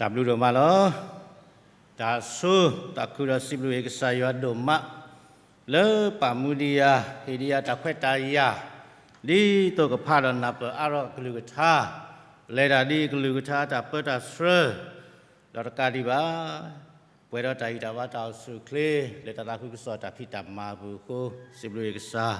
တၢ်ဘျုးဒိၣ်မးလီၤ. တၢ်ဆိၣ်တၢ်ခုဒီးစံးဘျုးကစၢ်ယွၤဒိၣ်မး လၢပာ်မူဒံးယၤ ဟ့ၣ်ဒံးယၤတၢ်ခွဲးတၢ်ယာ် ဒ်သိးကဖးဒီးနၢ်ပၢၢ်အါထီၣ်အကလုၢ်ကထါ, လဲၤတၢ်ဒ်အကလုၢ်ကထါတၢ်ပၢတၢ်ဆှၢ, ဒီးတကးဒံးဘၣ် ပှဲၤဒီးတၢ်ဂံၢ်တၢ်ဘါတၢ်အိၣ်ဆူၣ်အိၣ်ချ့ လၢတၢ်သးခုကစီၣ်တၢ်ဖံးတၢ်မၤအပူၤအဃိ စံးဘျုးကစၢ်,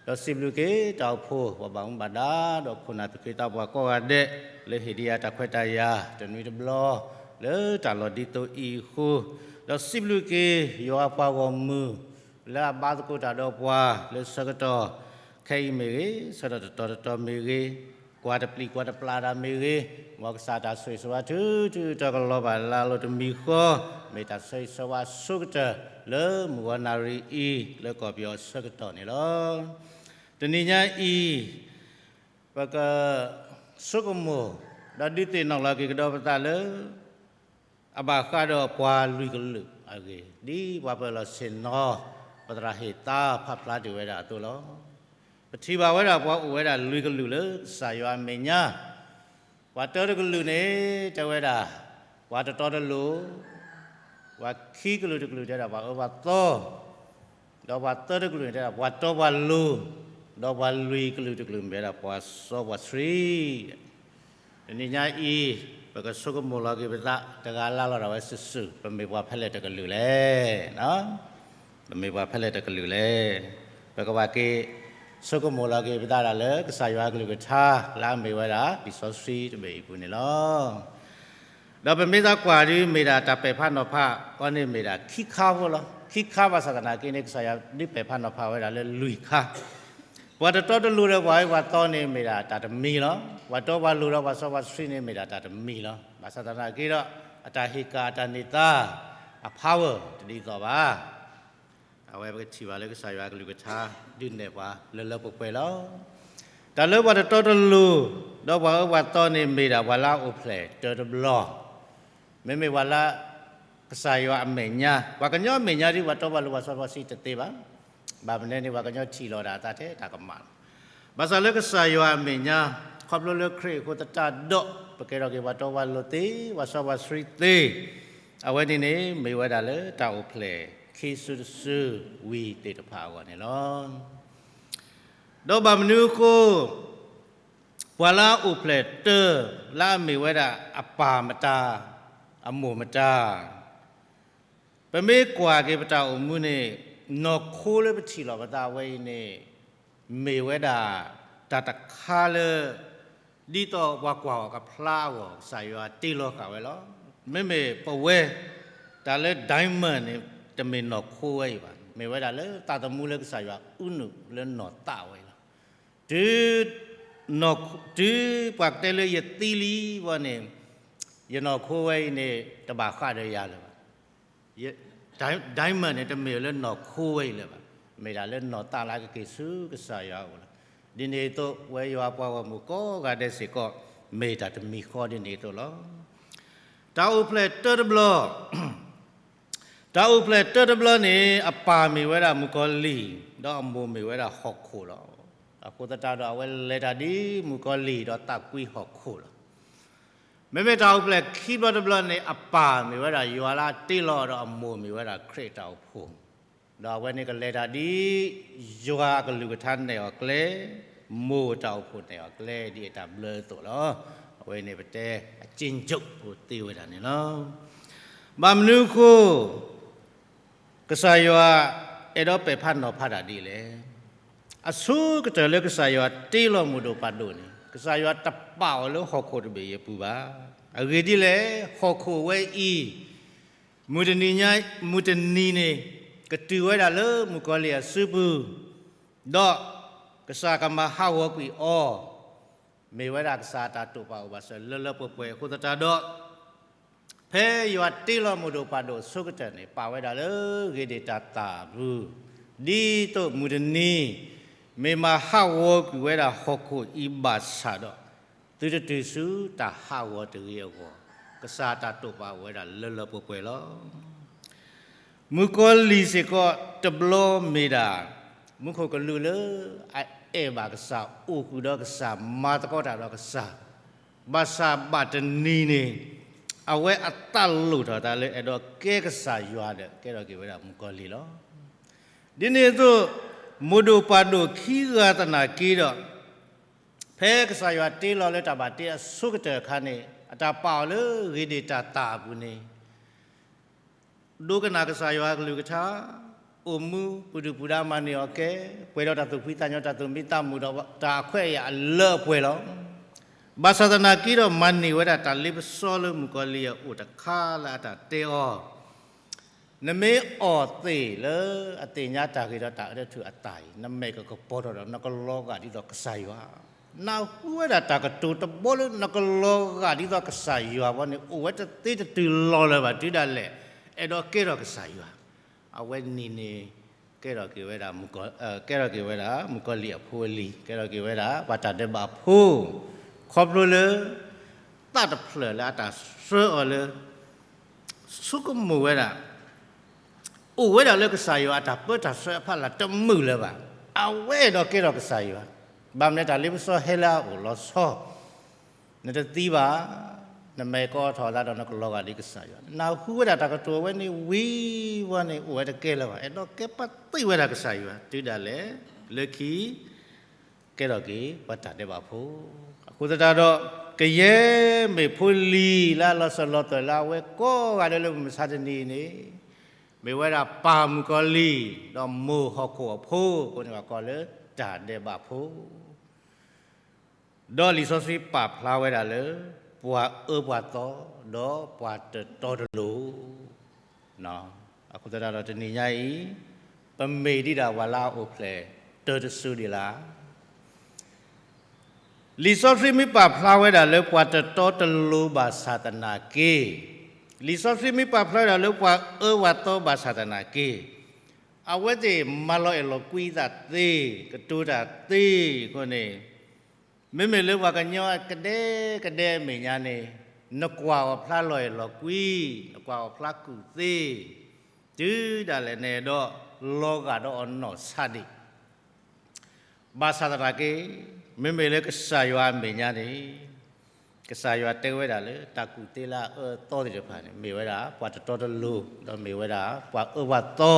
ဒီးစံးဘျုးက့ၤတၢ်အိၣ်ဖှိၣ် ပှၤဘၣ်မူဘၣ်ဒါ ဒီးခိၣ်နၢ်သူၣ်က့သးပှၢ်ကိးဂၤဒဲး လၢဟ့ၣ်ဒံးယၤတၢ်ခွဲးတၢ်ယာ် တနွံတဘျီ လၢတၢ်လီၢ်ဒ်သိးအံၤအဃိ, ဒီးစံးဘျုးက့ၤ ယွၤပှၤဂီၢ်မုၢ် လၢအဘါသကိးတၢ်ဒီးပှၤ လၢဆၢကတီၢ်ခဲအံၤမ့ၢ်ဂ့ၤ, ဆၢကတီၢ်တတီၤတတီၤမ့ၢ်ဂ့ၤ, ကွၢ်တပျံၤကွၢ်တပျၢ်တၢ်မ့ၢ်ဂ့ၤ, မ်ကစၢ်တၢ်ဆိၣ်ဂ့ၤဆိၣ်ဝါထုထုတီၤကလီၤဘၣ်လၢအလိၤတမံၤဃီ, မ့ၢ်တၢ်ဆၢဂ့ၤဆၢဝါအဆိကတၢၢ် လၢမုၢ်ဂီၤနၣ်ရံၣ်အံၤ လၢကီၢ်ပယီၤအဆၢကတီၢ်န့ၣ်လီၤ. တနံၤညါအံၤ ပကဆိကမိၣ် ဒီးဒုးသ့ၣ်နီၣ်လီၤက့ၤကဒီးပသးလၢ အဘၣ်ဃးဒီးပှၤလွံၢ်ကလုာ်အဂ့ၢ်, ဒ်ပှၤပၢၤလီၢ်ဆ့ၣ်နီၤ ပသရၣ်ဟ့ၣ်သါဖးဖျါတ့ၢ်ဝဲဒၣ်အသိးလီၤ. ပထံၣ်ဘၣ်ဝဲဒၣ်ပှၤအိၣ်ဝဲဒၣ်လွံၢ်ကလုာ်လၢကစၢ်ယွၤအမဲာ်ညါ, ပှၤတၢတကလုာ်န့ၣ် တဲဝဲဒၣ် ပှၤတတီတလိၤ, ပှၤခံကလုာ်တကလုာ်တဲဒၣ်ပှၤအၢပှၤသီ, ဒီးပှၤသၢတကလုာ်န့ၣ်တဲဒၣ်ပှၤတီပှၤလိၤ, ဒီးပှၤလွံၢ်ကလုာ်တကလုာ်မ့ၢ်ဝဲဒၣ်ပှၤစီပှၤဆှံ တနံၤညါအံၤ ပကဆိကမိၣ်လီၤက့ၤပသး တဂၤလၢ်လီၤဒၣ်ဝဲစုာ်စုာ် ပမ့ၢ်ပှၤဖဲလဲၣ်တကလုာ်လဲၣ်. ပမ့ၢ်ပှၤဖဲလဲၣ်တကလုာ်လဲၣ်. ပကဘၣ်က့ၤဆိကမိၣ်လီၤက့ၤပသးဒၣ်လၢ ကစၢ်ယွၤအကလုၢ်ကထါ လၢအမ့ၢ်ဝဲဒၣ် လံာ်စီဆှံတဘ့ၣ်အံၤအပူၤန့ၣ်လီၤ. ဒီးပမ့ၢ်သးကွၢ်ဒ်မ့ၢ်ဒၣ်တၢ်ပဲာ်ဖးနီၤဖးအီၤန့ၣ်မ့ၢ်ဒၣ်ခံခါဖိလီၤ. ခံခါဘၣ်ဆၣ်သနာ်က့န့ၣ် ကစၢ်ယွၤဒုးပဲာ်ဖးနီၤဖးဝဲဒၣ်လၢလွံၢ်ခါ ပှၤတတီတလိၤဒီးပှၤအၢပှၤသီန့ၣ်မ့ၢ်ဒၣ်တၢ်တမံၤလီၤ. ပှၤတီပှၤလိၤဒီးပှၤစီပှၤဆှံန့ၣ်မ့ၢ်ဒၣ်တၢ်တမံၤလီၤ. ဘၣ်ဆၣ်သနာ်က့ဒီး အတၢ်ဟ့ၣ်ကၣ်အတၢ်န့ၢ်သါ အ power တဒ်သိးဘၣ်. အဝဲပကထံၣ်ဘၣ်လၢကစၢ်ယွၤအကလုၢ်ကထါ ဒုးနဲၣ်ပှၤလၢလၢပှဲၤပှဲၤလီၤ. တၢ်လၢပှၤတတီတလိၤ ဒီးပှၤအၢပှၤသီန့ၣ်မ့ၢ်ဒၣ်ပှၤလၢအအိၣ်ဖျဲၣ်တၢတဘျီ မ့မ့ၢ်ပှၤလၢ ကစၢ်ယွၤအမဲာ်ညါ, ပှၤကညီအမဲာ်ညါဒ် ပှၤတီပှၤလိၤပှၤစီပှၤဆှံတသ့ဘၣ်. ဘၣ်မနုၤန့ၣ် ပှၤကညီထံၣ်လီၤဒၣ်အသးထဲတၢ်ကမၣ်လီၤ. ဘၣ်ဆၣ်လၢကစၢ်ယွၤအမဲာ်ညါ ခီဖျိလၢခရံာ်အဃိသတးဒီး ပကဲထီၣ်က့ၤပှၤတီပှၤလိၤသ့, ပှၤစီပှၤဆှံသ့, အဝဲန့ၣ်န့ၣ် မ့ၢ်ဝဲဒၣ်လၢတၢ်အိၣ်ဖျဲၣ်ခံစုတစုဝံၤသ့ၣ်တဖၣ်အဂီၢ်န့ၣ်လီၤ. ဒီးဘၣ်မနုၤအဃိ ပှၤလၢအအိၣ်ဖျဲၣ်တၢ လၢအမ့ၢ်ဝဲဒၣ်အပၢ်မတၤ, အမိၢ်မတၤ, ပမ့ၢ်ကွၢ်က့ၤပတၢ်အိၣ်မူန့ၣ် နီၢ်ခိလၢပထံၣ်လီၤပသးဝဲအံၤန့ၣ် မ့ၢ်ဝဲဒၣ်တၢ်တခါလၢ ဒ်သိးပှၤကွၢ်အီၤကဖျါအဂီၢ် ကစၢ်ယွၤတ့လီၤဃာ်ဝဲလီၤ. မ့မ့ၢ်ပဝဲ တၢ်လၢ diamond န့ၣ် တမ့ၢ်နီၢ်ခိဝဲအံၤဘၣ်. မ့ၢ်ဝဲဒၣ်လၢသးသမူလၢကစၢ်ယွၤအူနုာ်လၢနီၢ်သးဝဲအံၤလီၤ. တုၤ တုၤပှၤကတဲလၢယသံလံဝဲန့ၣ် ယနီၢ်ခိဝဲအံၤန့ၣ် တဘၣ်ဃးဒီးယၤလၢၤဘၣ်. diamond န့ၣ် တမ့ၢ်လၢနီၢ်ခိဝဲအံၤလၢၤဘၣ်. မ့ၢ်ဒၣ်လၢနီၢ်သးလၢအကက့ၤဆူကစၢ်ယွၤအအိၣ်လီၤ. ဒ်န့ၣ်အသိး ပဝဲယွၤပှၤဂီၢ်မုၢ်ကိးဂၤဒဲးစ့ၢ်ကီး မ့ၢ်တၢ်တမံၤဃီဒ်န့ၣ်အသိးလီၤ. တၢ်အိၣ်ဖျဲၣ်တၢတဘျီ တၢ်အိၣ်ဖျဲၣ်တၢတဘျီန့ၣ် အပၢ်မ့ၢ်ဝဲဒၣ်မုၣ်ကီၤလံၢ်, ဒီးအမိၢ်မ့ၢ်ဝဲဒၣ်ဟီၣ်ခိၣ်လီၤ. အဃိသတးဒီးအဝဲလဲၤတၢ်ဒ်မုၣ်ကီၤလံၢ်ဒီးသးကွံဟီၣ်ခိၣ်လီၤ. မ့မ့ၢ်တၢ်အိၣ်ဖျဲၣ်ခံဘျီတဘျီန့ၣ် အပၢ်မ့ၢ်ဝဲဒၣ်ယွၤလၢအတ့လီၤဒီးအမိၢ်မ့ၢ်ဝဲဒၣ်ခရံာ်အတၢ်အိၣ်ဖှိၣ်, ဒီးအဝဲန့ၣ်ကလဲၤတၢ်ဒ် ယွၤအကလုၢ်ကထါနဲၣ်အီၤကျဲ, မိၢ်အတၢ်အိၣ်ဖှိၣ်နဲၣ်အီၤကျဲ ဒ်အတၢ်ဘျၢအသိးလီၤ. အဝဲန့ၣ်ပတဲအကျဉ်းချုပ် ဖိသ့ဝဲဒၣ်န့ၣ်လီၤ. ဘၣ်မနုၤအဃိ ကစၢ်ယွၤအဲၣ်ဒိးပဲာ်ဖးနီၤဖးတၢ်ဒ်လဲၣ်. အဆိကတၢၢ်လၢကစၢ်ယွၤတ့လီၤမိၢ်ဒိၣ်ပၢ်ဒိၣ်န့ၣ် ကစၢ်ယွၤတပာ်အီၤလၢဟီၣ်ခိၣ်တဘ့ၣ်အံၤအပူၤဘၣ်. အဂ့ၢ်ဒ်လဲၣ်, ဟီၣ်ခိၣ်ဝဲအံၤ မုၢ်တနံၤညါ, မုၢ်တနံၤန့ၣ် ကတုၤဝဲဒၣ်လၢမုၣ်ကီၤလံၢ်အစုပူၤ, ဒီးကစၢ်ကမၤဟးဂီၤကွံာ်အီၤ, မ့ၢ်ဝဲဒၣ်ကစၢ်အတၢ်တိာ်ပာ်အိၣ်ဘၣ်စၢၤလၢလၢပှဲၤပှဲၤအဃိသတးဒီး ဖဲယွၤတ့လီၤမိၢ်ဒိၣ်ပၢ်ဒိၣ်အဆိကတၢၢ်န့ၣ် ပာ်ဝဲဒၣ်လၢဂ့ၤဒ့ၣ်တၢ်သၣ်အပူၤ, ဒ်သိးမုၢ်တနံၤ မ့ၢ်မၤဟးဂီၤကွံာ်ဝဲဒၣ်ဟီၣ်ခိၣ်အံၤဘၣ်ဆၣ်ဒီး, သုတတုၤဆူတၢ်ဟးဂီၤတဂ့ၤအဂီၢ်, ကစၢ်အတၢ်တိာ်ပာ်အိၣ်ဝဲဒၣ်လၢလၢပှဲၤပှဲၤလီၤ. မုၣ်ကီၤလံၢ်စ့ၢ်ကီးတဘျီမ့ၢ်ဒၣ် မူခိၣ်ကလူးလၢအအဲၣ်ဘၣ်ကစၢ်, အိၣ်ဃုာ်ဒီးကစၢ်, မၤသကိးတၢ်ဒီးကစၢ်, ဘၣ်ဆၣ်ဘၣ်တနံၤန့ၣ် အဝဲအသးလိၣ်ထီၣ်အသးလၢအဲၣ်ဒိးကဲကစၢ်ယွၤဒီး ကဲထီၣ်က့ၤဝဲဒၣ်မုၣ်ကီၤလံၢ်လီၤ. ဒ်န့ၣ်အသိး မိၢ်ဒိၣ်ပၢ်ဒိၣ်ခံဂၤသနာ်က့ဒီး ဖဲကစၢ်ယွၤတ့လီၤလၢတၢ်ဘၣ်တ့အဆိကတၢၢ်အခါန့ၣ် အတၢ်ပာ်အီၤလၢဂ့ၤဒ့ၣ်တၢ်သၣ်အပူၤန့ၣ် ဒိကနၣ်ကစၢ်ယွၤကလုၢ်ကထါ, အိၣ်မူပူၤဒုၣ်ပူၤဒါမၤန့ၢ်အီၤကဲ, ပှဲၤဒီးတၢ်သူၣ်ဖှံသးညီ တၢ်သူၣ်မံသးမုာ်ဒီးတၢ်အခွဲးအယာ်အလၢအပှဲၤလီၤ. ဘၣ်ဆၣ်သနာ်က့ဒီးမၤန့ၢ်ဝဲဒၣ်တၢ်လ့ပစီလၢမုၣ်ကီၤလံၢ်အအိၣ်တခါလၢအတၢ်တဲအီၤ နမ့ၢ်အီၣ်သ့ၣ်လၢအသ့ၣ်ညါတၢ်ဂ့ၤဒီးတၢ်အၢတထူၣ်အသၣ်အံၤ နမဲာ်ကကပီၤထီၣ်ဒီးနကလီၤဂာ်ဒ်သိးကစၢ်ယွၤ, နၢ်ဟူဝဲဒၣ်တၢ်ကတိၤတဘီလၢနကလီၤဂာ်ဒ်သိးကစၢ်ယွၤဘီန့ၣ် အိၣ်ဝဲတသ့တတုၤလီၤလၢၤဘၣ် တုၤဒၣ်လဲာ် အဲၣ်ဒိးကဲထီၣ်ကစၢ်ယွၤ, အဝဲန့ၣ်န့ၣ် ကဲထီၣ်က့ၤဝဲဒၣ် ကဲထီၣ်က့ၤဝဲဒၣ် မုၣ်ကီၤလံၢ်အဖိအလံၤ ကဲထီၣ်က့ၤဝဲဒၣ် ပှၤတၢ်ဒဲးဘးဖိ ခီဖျိလၢ သးတဖျၢၣ်လၢအတၢ်ဆှၢအီၤလၢ ဆိကမိၣ်ဝဲဒၣ် အိၣ်ဝဲဒၣ်လၢကစၢ်ယွၤအတၢ်ပၢတၢ်ဆှၢအဖီလာ်တမုာ်လၢၤဘၣ်. အဝဲအဲၣ်ဒိးကဲထီၣ်ကစၢ်ယွၤ, ဘၣ်မနုၤတၢ်လ့ပစီဟဲလၢအအိၣ်လီၤဆီ, နတသံဘၣ်, နမဲာ်ကပီၤထီၣ်သးဒီးနကလီၤဂာ်ဒ်ကစၢ်ယွၤ, နၢ်ဟူဝဲဒၣ်တၢ်ကတိၤအဝဲန့ၣ်ဝံၤဝဲန့ၣ် အိၣ်ဝဲတကဲလၢၤဘၣ်, အဲၣ်ဒိးကဲပှၤသ့ဝဲဒၣ်ကစၢ်ယွၤ တုၤဒၣ်လဲာ် လၢခံ ကဲထီၣ်က့ၤပှၤတၢ်ဒဲးဘးဖိ, အဃိသတးဒီး ကယဲၢ်မ့ၢ်ဖိလံၤလၢအလီၤစၢၤလီၤသွဲၣ်လၢအဝဲကိးဂၤဒဲးလၢမုၢ်မဆါတနံၤအံၤန့ၣ်, မ့ၢ်ဝဲဒၣ်ပၢ်မုၣ်ကီၤလံၢ် ဒီးမိၢ်ဟီၣ်ခိၣ်အဖိ အဃိန့ၣ်ပှၤကိးလၢတၢ်ဒဲးဘးဖိ ဒီးလံာ်စီဆှံပာ်ဖျါဝဲဒၣ်လၢ ပှၤအၢပှၤသီ ဒီးပှၤတတီတလိၤ အဃိသတးဒီးတနံၤညါအံၤ ပမ့ၢ်ဒ်ဒၣ်ပှၤလၢအအိၣ်ဖျဲၣ်တၢတစိၤဒံးလၢ် လံာ်စီဆှံမ့ၢ်ပာ်ဖျါဝဲဒၣ်လၢပှၤတတီတလိၤဘၣ်ဆၣ်သနာ်က့, လံာ်စီဆှံမ့ၢ်ပာ်ဖျါဝဲဒၣ်လၢပှၤအၢပှၤသီဘၣ်ဆၣ်သနာ်က့, အဝဲသ့ၣ်မၤလီၤအဲၣ်လီၤကွံသးသ့, ကတိၤတၢ်သ့အဃိန့ၣ်, မ့မ့ၢ်လၢပှၤကညီအကဒဲကဒဲအမဲာ်ညါန့ၣ်, နကွၢ်အီၤဖျါလီၤအဲၣ်လီၤကွံ, နကွၢ်အီၤဖျါကူၣ်သ့, တုၤဒၣ်လဲာ်နအဲၣ်ဒိးလီၤဂာ်ဒီးအီၤနီၢ်ဆါဒံး ဘၣ်ဆၣ်သနာ်က့, မ့မ့ၢ်လၢကစၢ်ယွၤအမဲာ်ညါန့ၣ်, ကစၢ်ယွၤတဲဝဲဒၣ်လၢတၢ်ကူၣ်သ့လၢအအၢအသီသ့ၣ်တဖၣ်န့ၣ် မ့ၢ်ဝဲဒၣ်ပှၤတတီတလိၤ, ဒီးမ့ၢ်ဝဲဒၣ်ပှၤအၢပှၤသီ,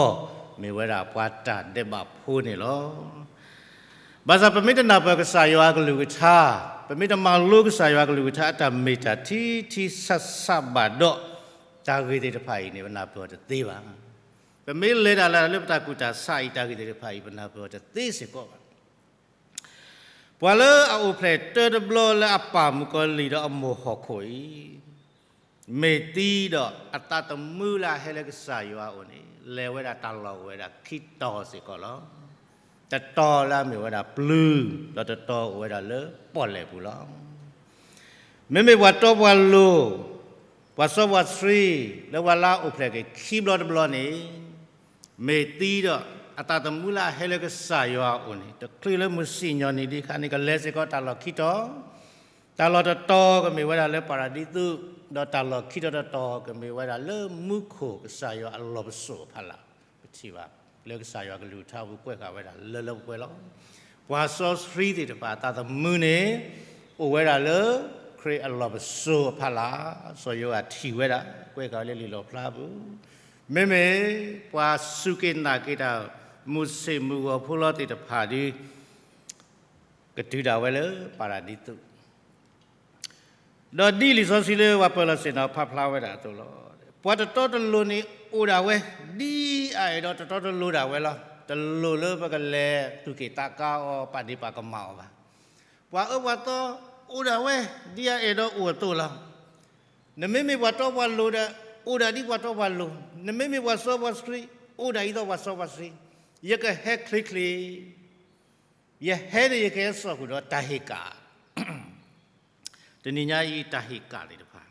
မ့ၢ်ဝဲဒၣ်ပှၤတၢ်ဒဲးဘးဖိန့ၣ်လီၤ. ဘၣ်ဆၣ်ပမ့ၢ်တနၢ်ပၢၢ်ကစၢ်ယွၤအကလုၢ်ကထါ, ပမ့ၢ်တမၤလိကစၢ်ယွၤအကလုၢ်ကထါအတၢ်မ့ၢ်တၢ်ထံထံဆးဆးဘၣ်ဒီး, တၢ်ဂ့ၢ်သ့ၣ်တဖၣ်အံၤန့ၣ် ပနၢ်ပၢၢ်အီၤတသ့ဘၣ်. ပမ့ၢ်လဲၤတၢ်လၢပတၢ်ကူၣ်တၢ်ဆးအံၤ တၢ်ဂ့ၢ်သ့ၣ်တဖၣ်အံၤ ပနၢ်ပၢၢ်အီၤတသ့စ့ၢ်ကီးဘၣ်. ပှၤလၢအအိၣ်ဖျဲၣ်တၢတဘျီလၢအပၢ်မုၣ်ကီၤလံၢ်ဒီးအမိၢ်ဟီၣ်ခိၣ်အံၤ, မ့ၢ်သံဒီးအသးသမူလၢအဟဲလၢကစၢ်ယွၤအအိၣ်န့ၣ် လဲၤဝဲဒၣ်တၢ်လီၢ်အိၣ်ဝဲဒၣ်ခံတီၤစ့ၢ်ကီးလီၤ. တတီၤလၢအမ့ၢ်ဝဲဒၣ်ပျုၤ, ဒီးတတီၤအိၣ်ဝဲဒၣ်လၢပီၣ်လဲၣ်ပူၤလီၤ. မ့မ့ၢ်ပှၤတီပှၤလိၤ, ပှၤစီပှၤဆှံ, လၢပှၤလၢအအိၣ်ဖျဲၣ်က့ၤခံဘျီတဘျီန့ၣ်, မ့ၢ်သံဒီးအသးသမူလၢအဟဲလၢကစၢ်ယွၤအအိၣ်န့ၣ် တချုးလၢမုၢ်စံၣ်ညီၣ်နံၤဒံးအခါန့ၣ် ကလဲၤစ့ၢ်ကီးတၢ်လီၢ်ခံတီၤ, တၢ်လီၢ်တတီၤကမ့ၢ်ဝဲဒၣ်လၢပၤရဒံသူး, ဒီးတၢ်လီၢ်ခံတီၤတတီၤကမ့ၢ်ဝဲဒၣ်လၢမူခိၣ်ကစၢ်ယွၤအလီၢ်ပစိာ်အဖီလာ်, ပထံၣ်ဘၣ် လၢကစၢ်ယွၤကလုၢ်ကထါပူၤကွဲးဃာ်ဝဲဒၣ်လၢလၢပှဲၤပှဲၤလီၤ. ပှၤစီဆှံသ့ၣ်တဖၣ်အသးသမူန့ၣ် အိၣ်ဝဲဒၣ်လၢခရံာ်အလီၢ်ပစိာ်အဖီလာ်, စီၤယိၤဟၣ်ထံၣ်ဝဲဒၣ် ကွဲးဃာ်ဝဲလၢလံာ်လီၣ်ဖျါပူၤ, မ့မ့ၢ်ပှၤစူၢ်က့ၤနာ်က့ၤတၢ် မုၢ်ဆ့ၣ်မုၢ်ဂီၤဖိလီၤသ့ၣ်တဖၣ်ဒီး ကတုၤဒၣ်ဝဲလၢပၤရဒံသူး ဒီးဒ်လံာ်စီဆှံလၢပှၤပၢၤလီၢ်ဆ့ၣ်နီၤဖးဖျါဝဲဒၣ်အသိးလီၤ. ပှၤတတီတလိၤန့ၣ်အိၣ်ဒၣ်ဝဲ, ဒ်အအဲၣ်ဒိးတတီတလိၤဒၣ်ဝဲလီၤ. တလိၣ်လၢပကလဲၤသူၣ်က့ၣ်သးကါအီၤ ပာ်ဒ့ၣ်ပာ်ကမၣ်အီၤဘၣ်. ပှၤအၢပှၤသီအိၣ်ဒၣ်ဝဲ ဒ်အအဲၣ်ဒိးအိၣ်အသိးလီၤ. နမ့မ့ၢ်ပှၤတီပှၤလိၤဒီး အိၣ်ဒၣ်ဒ်ပှၤတီပှၤလိၤ, နမ့မ့ၢ်ပှၤစီပှၤဆှံ အိၣ်ဒၣ်ဒ်သိးပှၤစီပှၤဆှံ, ယကဟဲချ့ချ့ ယဟဲန့ၣ်ယကဟဲစိာ်ဃုာ်ဒီးတၢ်ဟ့ၣ်ကၣ်, တနံၤညါအံၤတၢ်ဟ့ၣ်ကၣ်သ့ၣ်တဖၣ်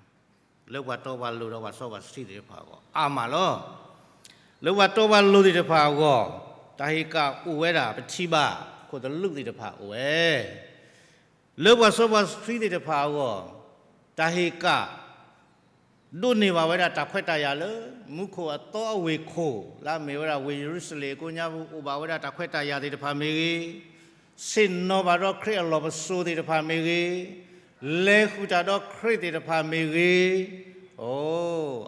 လၢပှၤတီပှၤလိၤဒီးပှၤစီပှၤဆှံသ့ၣ်တဖၣ်အဂီၢ် အါမးလီၤ. လၢပှၤတီပှၤလိၤသ့ၣ်တဖၣ်အဂီၢ် တၢ်ဟ့ၣ်ကၣ်အိၣ်ဝဲဒၣ် ပထံၣ်ဘၣ် ခိၣ်သလုးသ့ၣ်တဖၣ်အိၣ်ဝဲ လၢပှၤစီပှၤဆှံသ့ၣ်တဖၣ်အဂီၢ် တၢ်ဟ့ၣ်ကၣ် ဒိးန့ၢ်ဘၣ်ဝဲဒၣ်တၢ်ခွဲးတၢ်ယာ်လၢ မူခိၣ်အသီအဝ့ၢ်ခိၣ် လၢအမ့ၢ်ဝဲဒၣ်ဝ့ၢ်ယရူၤၡလ့ၣ်အကိးညါပူၤ အိၣ်ဘၣ်ဝဲဒၣ်တၢ်ခွဲးတၢ်ယာ်သ့ၣ်တဖၣ်မ့ၢ်ဂ့ၤ, ဆ့ၣ်နီၤဘၣ်ဒီးခရံာ်အလီၢ်ပစိာ်သ့ၣ်တဖၣ်မ့ၢ်ဂ့ၤ, လဲၤဃုာ်တၢ်ဒီးခရံာ်သ့ၣ်တဖၣ်မ့ၢ်ဂ့ၤ, အိ,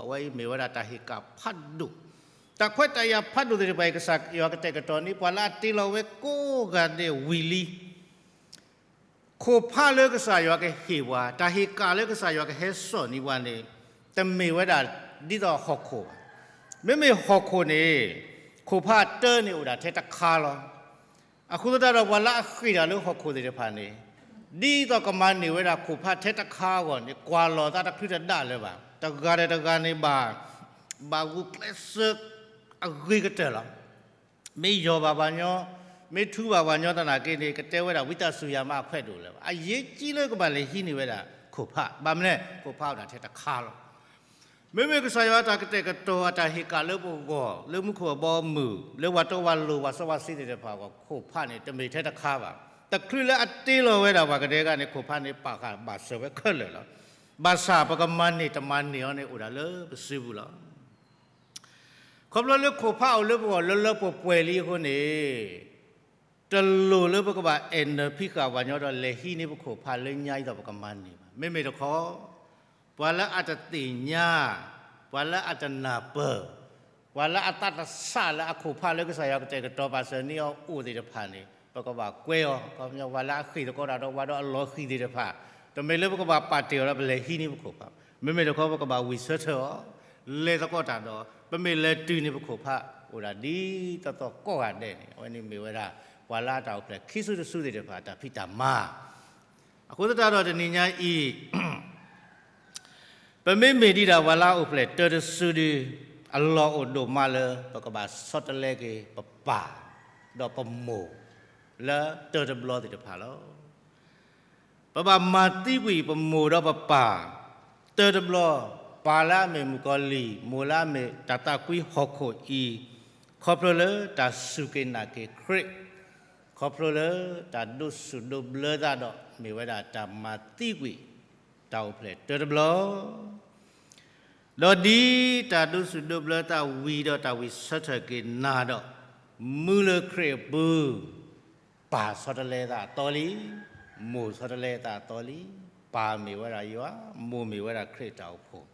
အဝဲအံၤမ့ၢ်ဝဲဒၣ်တၢ်ဟ့ၣ်ကၣ်ဖးဒိၣ်, တၢ်ခွဲးတၢ်ယာ်ဖးဒိၣ်သ့ၣ်တဖၣ်အံၤ ကစၢ်ယွၤကတဲာ်ကတီၤန့ၢ် ပှၤလၢအတ့လီၤဝဲကိးဂၤဒဲးဝံၤလံ. ခိၣ်ဖးလၢကစၢ်ယွၤကဟ့ၣ်ပှၤ, တၢ်ဟ့ၣ်ကၣ်လၢကစၢ်ယွၤကဟဲစိာ်န့ၢ်ပှၤန့ၣ် တမ့ၢ်ဝဲဒၣ်ဒ်သိးဟီၣ်ခိၣ်ဘၣ်. မ့မ့ၢ်ဟီၣ်ခိၣ်န့ၣ် ခိၣ်ဖးတၢန့ၣ်အိၣ်ဒၣ်ထဲတခါလီၤ. အဃိသတးဒီး ပှၤလၢအဃ့ၢ်တၢ်လၢဟီၣ်ခိၣ်သ့ၣ်တဖၣ်န့ၣ် ဒ်သိးကမၤန့ၢ်ဝဲဒၣ်ခိၣ်ဖးထဲတခါအဂီၢ်န့ၣ် ကွၢ်လီၤသးတချုးတဒၣ်လၢၤဘၣ်. တဂၤဒီးတဂၤန့ၣ်ဘၣ်, ဘၣ်ဂုာ်ကျဲးစၢးအဂ့ၤကတၢၢ်လီၤ. မ့ၢ်ယီၢ်ဘၣ်ပှၤညီ, မ့ၢ်ထူဘၣ်ပှၤညီသနာ်က့န့ၣ် ကတဲဝဲဒၣ်ဝံသးစူၤယၤမးအခွဲးဒိၣ်လၢၤဘၣ်. အရေးကြီးလၢကဘၣ်လဲၤဟံးန့ၢ်ဝဲဒၣ်ခိၣ်ဖး. ဘၣ်မနုၤလဲၣ်, ခိၣ်ဖးအိၣ်ဒၣ်ထဲတခါလီၤ. မ့မ့ၢ်ကစၢ်ယွၤအတၢ်ကတဲာ်ကတီၤအတၢ်ဟ့ၣ်ကၣ်လၢပဂီၢ် လၢမူခိၣ်အဘီအမုၢ် လၢပှၤတီပှၤလိၤ ပှၤစီပှၤဆှံသ့ၣ်တဖၣ်အဂီၢ် ခိၣ်ဖးန့ၣ် တမ့ၢ်ထဲတခါဘၣ်. တချုးလၢအတ့လီၤဝဲဒၣ်ပှၤကဒဲကန့ၣ် ခိၣ်ဖးန့ၣ် ပာ်ဃာ်ဘၣ်စၢၤဝဲခဲလၢာ်လီၤ. ဘၣ်ဆၣ်ပကမၤန့ၢ်တမၤန့ၢ်အီၤန့ၣ် အိၣ်ဒၣ်လၢပစုပူၤလီၤ. ခီဖျိလၢခိၣ်ဖးအိၣ်လၢပဂီၢ်လၢလၢပှဲၤပှဲၤလံအဃိန့ၣ် တလိၣ်လၢပကဘၣ်အဲၣ်နၢၤဖံးဃာ်ပှၤညီဒီးလဲၤဟံးန့ၢ်ပခိၣ်ဖးလၢညါအံၤဒီးပကမၤန့ၢ်ဘၣ်. မ့မ့ၢ်တခီ ပှၤလၢအတသ့ၣ်ညါ, ပှၤလၢအတနၢ်ပၢၢ်, ပှၤလၢအသးတဆးလၢအခိၣ်ဖးလၢကစၢ်ယွၤကတဲာ်ကတီၤပာ်စၢၤန့ၢ်အီၤအိၣ်သ့ၣ်တဖၣ်န့ၣ် ပကဘၣ်ကွဲအီၤ. ခီပညီ ပှၤလၢအဃ့ၢ်သကိးတၢ်ဒီးပှၤဒီးအလီၤဃံၤသ့ၣ်တဖၣ်, တမ့ၢ်လၢပကဘၣ်ပာ်တ့ၢ်အီၤဒီးပလဲၤဟံးန့ၢ်ပခိၣ်ဖး, မ့မ့ၢ်တခီပကဘၣ်ဝံၢ်ဆၢထၢၣ်အီၤ, လဲၤသကိးတၢ်ဒီး ပမ့ၢ်လဲၤတုၤန့ၣ်ပခိၣ်ဖး အိၣ်ဒၣ်ဒ်သိးသိးကိးဂၤဒဲးန့ၣ် အဝဲန့ၣ်မ့ၢ်ဝဲဒၣ် ပှၤလၢအတၢ်အိၣ်ဖျဲၣ်ခံစုတစုသ့ၣ်တဖၣ်အတၢ်ဖံးတၢ်မၤ အဃိသတးဒီးတနံၤညါအံၤ ပမ့မ့ၢ်ဒံးဒၣ်ပှၤလၢအအိၣ်ဖျဲၣ်တၢတစုဒီး အလီၢ်အိၣ်ဒိၣ်မးလၢပကဘၣ်ဆီတလဲက့ၤပပၢ် ဒီးပမိၢ် လၢတၢတဘျီသ့ၣ်တဖၣ်လီၤ. ပဘၣ်မၤသံကွံာ်ပမိၢ်ဒီးပပၢ် တၢတဘျီ, ပၢ်လၢအမ့ၢ်မုၣ်ကီၤလံၢ်, မိၢ်လၢအမ့ၢ်တၢ်သးကွံဟီၣ်ခိၣ်အံၤ, ခီဖျိလၢတၢ်စူၢ်က့ၤနာ်က့ၤခရံာ်, ခီဖျိလၢတၢ်ဒိးဆူၣ်ဒိးဘျၢသးဒီး မ့ၢ်ဝဲဒၣ်တၢ်မၤသံကွံာ် တၢ်အိၣ်ဖျဲၣ်တၢတဘျီ ဒီးဒ်တၢ်ဒိးဆူၣ်ဒိးဘျၢသးဝံၤဒီးတၢ်ဝံၣ်ဆၢထၢၣ်က့ၤနၤဒီး မုၢ်လၢခရံာ်အပူၤ, ပၢ်ဆီတလဲသးအသီလံ, မိၢ်ဆီတလဲသးအသီလံ, ပၢ်မ့ၢ်ဝဲဒၣ်ယွၤ, မိၢ်မ့ၢ်ဝဲဒၣ်ခရံာ်တၢ်အိၣ်ဖှိၣ်,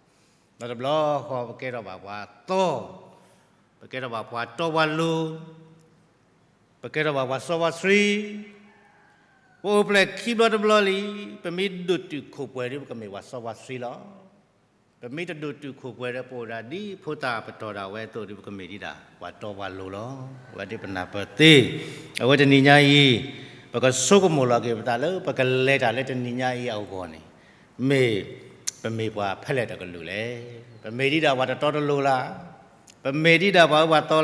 ဒီးတဘျီဃီပကဲထီၣ်ဘၣ်ပှၤသီ, ပကဲထီၣ်ဘၣ်ပှၤတီပှၤလိၤ, ပကဲထီၣ်ဘၣ်ပှၤစီပှၤဆှံ, ပအိၣ်ဖျဲၣ်ခံဘျီတဘျီလံ, ပမ့ၢ်ဒိၣ်တုာ်ခိၣ်ပှဲၤဒီး ပကမ့ၢ်ပှၤစီပှၤဆှံလီၤ. ပမ့ၢ်တဒိၣ်တုာ်ခိၣ်ပှဲၤဒီး ပအိၣ်ဒၣ်ဒ်ဖိသၣ်ပတီၢ်ဒၣ်ဝဲအသိးဒီး ပကမ့ၢ်ဒံးဒၣ်ပှၤတီပှၤလိၤလီၤ. အဝဲဒ်ပနၢ်ပၢၢ်သ့, အဝဲတနံၤညါအံၤ ပကဆိကမိၣ်လီၤက့ၤပသးလၢ ပကလဲၤတၢ်လၢတနံၤညါအံၤအဂီၢ်န့ၣ် မ့ၢ်ပမ့ၢ်ပှၤဖဲလဲၣ်တကလုာ်လဲၣ်. ပမ့ၢ်ဒံးဒၣ်ပှၤတတီတလိၤလၢၤ, ပမ့ၢ်ဒံးဒၣ်ပှၤအၢပှၤသီလီၤဧါ,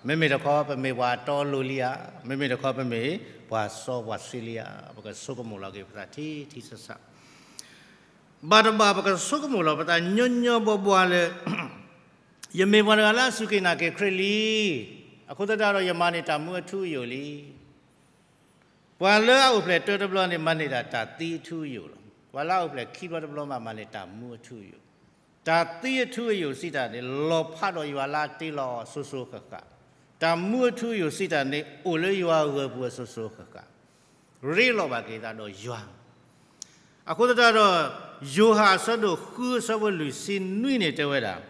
မ့မ့ၢ်တခီ ပမ့ၢ်ပှၤတီလိၤလံဧါ, မ့မ့ၢ်တခီ ပမ့ၢ်ပှၤစီပှၤဆှံလံဧါ, ပကဆိကမိၣ်လီၤက့ၤပသးထံထံဆးဆး ဘၣ်တဘၣ်ပကဆိကမိၣ်လီၤပသးညီညီဘှီဘှီလၢ ယမ့ၢ်ပှၤတဂၤလၢအစူၢ်က့ၤနာ်က့ၤခရံာ်လံ. အဃိသတးဒီးယမၤန့ၢ်တၢ်မူအထူအယိာ်လံ. ပှၤလၢအအိၣ်ဖျဲၣ်တၢတဘျီန့ၣ် မၤန့ၢ်ဒၣ်တၢ်သံအထူအယိာ်လီၤ. ပှၤလၢအအိၣ်ဖျဲၣ်ခံဘျီတဘျီမး မၤန့ၢ်တၢ်မူအထူအယိာ်. တၢ်သံအထူအယိာ်စံးတၢ်န့ၣ် လီၤဖးဒီးယွၤလၢအတ့လီၤအီၤစိၤစိၤဃၣ်ဃၣ်, တၢ်မူအထူအယိာ်စံးတၢ်န့ၣ် အိၣ်လၢယွၤအဂၢၢ်ပူၤအစိၤစိၤဃၣ်ဃၣ် ရ့လိာ်ဘၣ်က့ၤသးဒီးယွၤ. အဃိသတးဒီး ယိၤဟၣ်အဆၢဒိၣ်ဃုအဆၢဖိလွံၢ်ဆံနွံန့ၣ်တဲဝဲဒၣ်,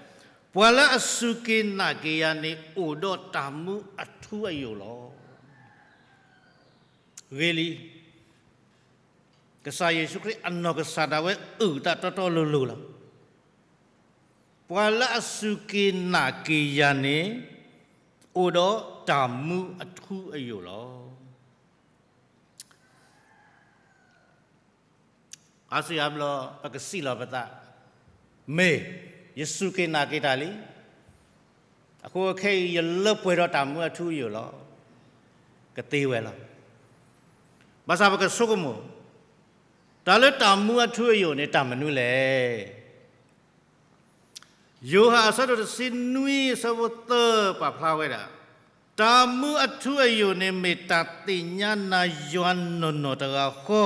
ပှၤလၢအစူၢ်က့ၤနာ်က့ၤယၤန့ၣ် အိၣ်ဒီးတၢ်မူအထူအယိာ်လီၤ. ဂ့ၤလံ, ကစၢ်ယ့ၣ်ၡူးခရံာ်အနီၢ်ကစၢ်ဒၣ်ဝဲအုၣ်သးတီတီလိၤလိၤလီၤ. ပှၤလၢအစူၢ်က့ၤနာ်က့ၤယၤန့ၣ် အိၣ်ဒီးတၢ်မူအထူအယိာ်လီၤ. အါစုအါဘျီ ပကစံးလီၤပသး, မ့ၢ်ယစူၢ်က့ၤနာ်က့ၤတၢ်လံ, အဃိခဲအံၤယလၢပှဲၤဒီးတၢ်မူအထူအယိာ်လီၤ. ကသ့ဝဲလီၤ. ဘၣ်ဆၣ်ပကဆိကမိၣ်, တၢ်လၢတၢ်မူအထူအယိာ်န့ၣ် တၢ်မနုၤလဲၣ်. ယိၤဟၣ်အဆၢဒိၣ်တဆံနွံအဆၢဖိသၢပာ်ဖျါဝဲဒၣ်, တၢ်မူအထူအယိာ်န့ၣ် မ့ၢ်တၢ်သ့ၣ်ညါနၤယွၤနီၢ်နီၢ်တဂၤဃီ,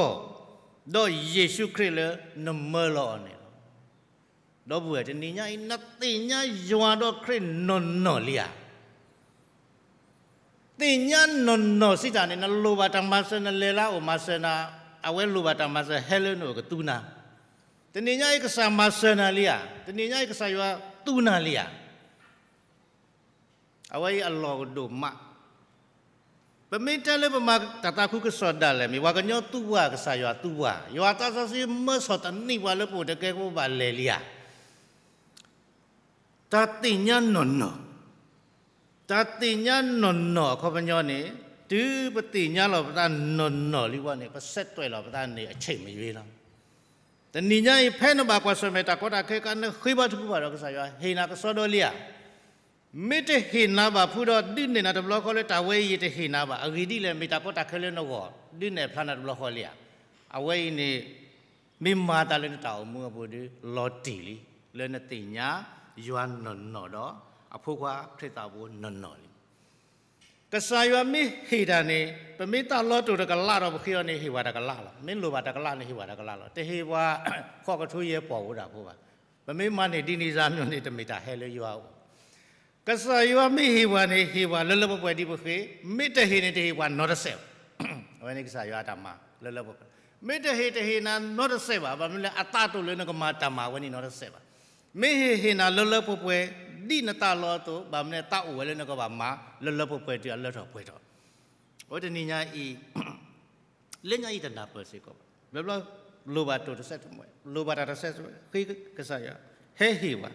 ဒီးယ့ၣ်ၡူးခရံာ်လၢနမၢလီၤအီၤန့ၣ်လီၤ. ဒီပုၢ်ဝဲၢ်တနံၤညါအံၤ နသ့ၣ်ညါယွၤဒီးခရံာ်နီၢ်နီၢ်လံဧါ. သ့ၣ်ညါနီၢ်နီၢ်စံးတၢ်န့ၣ် နလိၣ်ဘၣ်တၢ်မၤစၢၤ နလဲၤလၢအအိၣ်မၤစၢၤနၤ, အဝဲလိၣ်ဘၣ်တၢ်မၤစၢၤဟဲလၢနအိၣ်ကသူနၤ. တနံၤညါအံၤကစၢ်မၤစၢၤနၤလံဧါ, တနံၤညါအံၤကစၢ်ယွၤသူနၤလံဧါ. အဝဲအံၤအလီၢ်ကဒိၣ်မး. ပမ့ၢ်တဲလၢပမၤတၢ်သးခုကစီၣ်ဒၣ်လဲာ်မ့ၢ် ပှၤကညီသူပှၤ ကစၢ်ယွၤသူပှၤ, ယွၤသးစီဆှံမၢစီၢ်တနံၣ်ပှၤလၢပအိၣ်တကဲ ပဘၣ်လဲၤလံဧါ. တၢ်သ့ၣ်ညါနီၢ်နီၢ်, တၢ်သ့ၣ်ညါနီၢ်နီၢ်အခီပညီန့ၣ် တုၤပသ့ၣ်ညါလီၤပသးနီၢ်နီၢ်လံဝဲန့ၣ် ပဆဲးတွဲးလီၤပသးန့ၣ် အဆ့ၣ်မယွ့လီၤ. တနံၤညါအံၤ ဖဲနဘၣ်ကွၢ်ဆၢၣ်မဲာ်တၢ်ကီတၢ်ခဲအခါ နဃ့ဘါထုကဖၣ်ဒီးကစၢ်ယွၤ ဟ့ၣ်နၤကစီဒီလံဧါ. မ့ၢ်တဟ့ၣ်နၤဘၣ်ဖုဒီး ဒုးနဲၣ်နၤတဘျီဃီလၢ တၢ်ဝဲအံၤယတဟ့ၣ်နၤဘၣ်. အဂ့ၢ်ဒ်လဲၣ်, မ့ၢ်တၢ်ကီတၢ်ခဲလၢနဂီၢ် ဒုးနဲၣ်ဖျါနၤတဘျီဃီလံဧါ. အဝဲအံၤန့ၣ် မ့ၢ်မၤသးလၢနတၢ်အိၣ်မူအပူၤဒီး လီၤတံၢ်လံ လၢနသ့ၣ်ညါယွၤနီၢ်နီၢ်ဒီး အဖိခွါခရံာ်သးဘိနီၢ်နီၢ်လံ. ကစၢ်ယွၤမ့ၢ်ဟ့ၣ်တၢ်န့ၣ် ပမ့ၢ်သးလီၤတိာ်တကလးဒီး ပဃ့အီၤန့ၣ် ဟ့ၣ်ဝဲတကလးလီၤ. မ့ၢ်လိၣ်ဘၣ်တကလးန့ၣ် ဟ့ၣ်ဝဲတကလးလီၤ. တဟ့ၣ်ပှၤ ဃိးကထိယဲၢ်ပီၢ်ဝဲဒၣ်ဖိဘၣ်. ပမ့ၢ်မၤန့ၢ်ဒ်န့ၣ်စၢ်မီၢ်န့ၣ် တမ့ၢ်တၢ်ဟဲလၢယွၤအအိၣ်. ကစၢ်ယွၤမ့ၢ်ဟ့ၣ်ပှၤန့ၣ် ဟ့ၣ်ပှၤလၢလၢပှဲၤပှဲၤဒ်ပဃ့, မ့ၢ်တဟ့ၣ်န့ၣ် တဟ့ၣ်ပှၤနီတစဲးဘၣ်. အဝဲန့ၣ်ကစၢ်ယွၤအတၢ်မၤလၢလၢပှဲၤပှဲၤ, မ့ၢ်တဟ့ၣ်တဟ့ၣ်နၤနီတစဲးဘၣ်. ဘၣ်မနုၤလဲၣ်, အသးတိၢ်လၢနကမၤတၢ်မၤဝဲန့ၣ်နီတစဲးဘၣ်. မ့ၢ်ဟ့ၣ်ဟ့ၣ်နၤလၢလၢပှဲၤပှဲၤ ဒ်နသးလီၤအသိး, ဘၣ်မနုၤလဲၣ် သးအိၣ်ဝဲလၢနကဘၣ်မၤလၢလၢပှဲၤပှဲၤတုၤအလၢထီၣ်ပှဲၤထီၣ်. အဝဲတနံၤညါအံၤ လၢညါအံၤတနၢ်ပၢၢ်စ့ၢ်ကီးဘၣ်. ဘျီဘျီ လိၣ်ဘၣ်တိာ်တစဲးတမှဲး, လိၣ်ဘၣ်တၢ်တစဲးတမှဲး, ဃ့ကစၢ်ယွၤ, ဟဲဟ့ၣ်ပှၤ,